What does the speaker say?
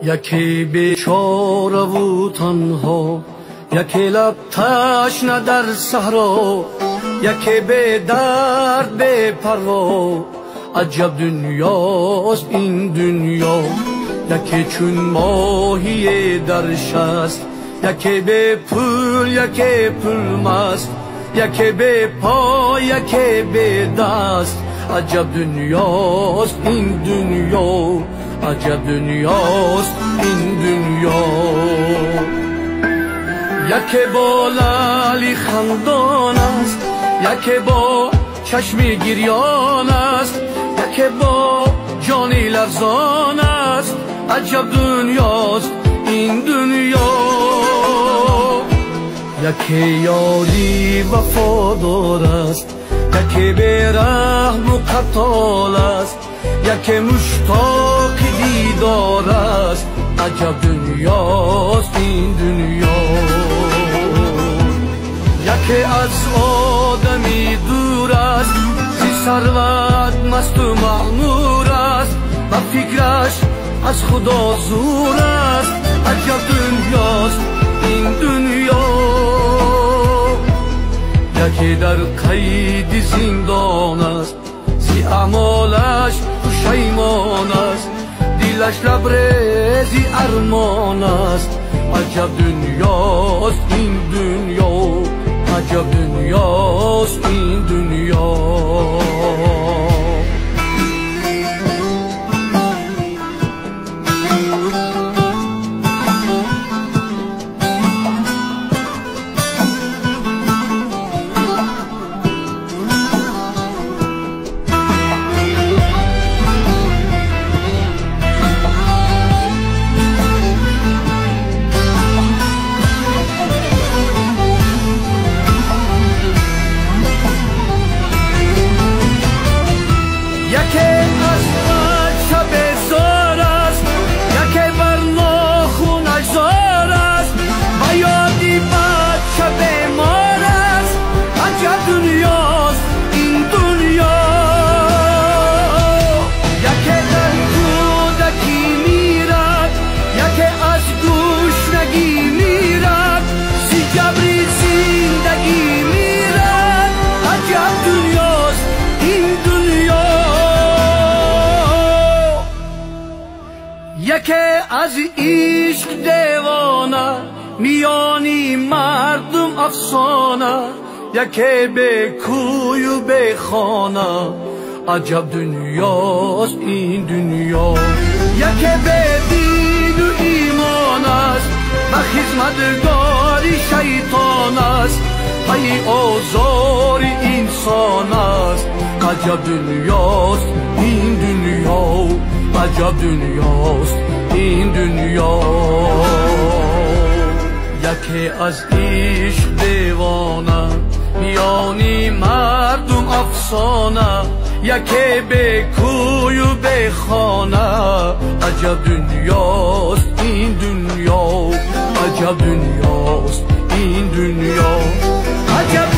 Яке бечора ву танҳо, яке лаб ташна дар саҳро, яке бедард бепарво. Аҷаб дунёст ин дунё, яке чун моҳие дар шаст, яке бепул, яке пулмаст, яке бепо, яке бедаст. Аҷаб дунёст ин дунё, аҷаб дунёст ин дунё. Яке бо лаъли хандон аст, яке бо чашми гирён аст, яке бо ҷони ларзон аст. Аҷаб дунёст ин дунё. Яке ёри вафодор аст, яке бераҳму қатол аст, яке муштоқи дидор аст. Аҷаб дунёст ин дунё. Яке аз одами дур аст, зи сарват масту маъмур аст, ва фикраш аз худо зур аст. Аҷаб дунёст ин дунё. Яке дар қайди зиндон аст, зи аъмолаш пушаймон аст, дилаш лабрези армон аст. Аҷаб дунёст ин дунё, аҷаб дунёст ин дунё. Яке аз бача безор аст, яке бар нохунаш зор аст, ба ёди бача бемор аст. Аҷаб дунёст ин дунё. Яке дар кӯдакӣ мирад, яке аз гушнагӣ мирад, зи ҷабри зиндагӣ мирад. Аҷаб дунёст ин дунё. Яке аз ишқ девона, миёни мардум афсона, яке бекӯю бехона. Аҷаб дунёст ин дунё. Яке бедину имон аст, ба хизматгори шайтон аст, пайи озори инсон аст. Аҷаб дунёст ин дунё, аҷаб дунёст ин дунё. Яке аз ишқ девона, миёни мардум афсона, яке бекӯю бехона. Аҷаб дунёст ин дунё, аҷаб дунёст ин дунё. Аҷаб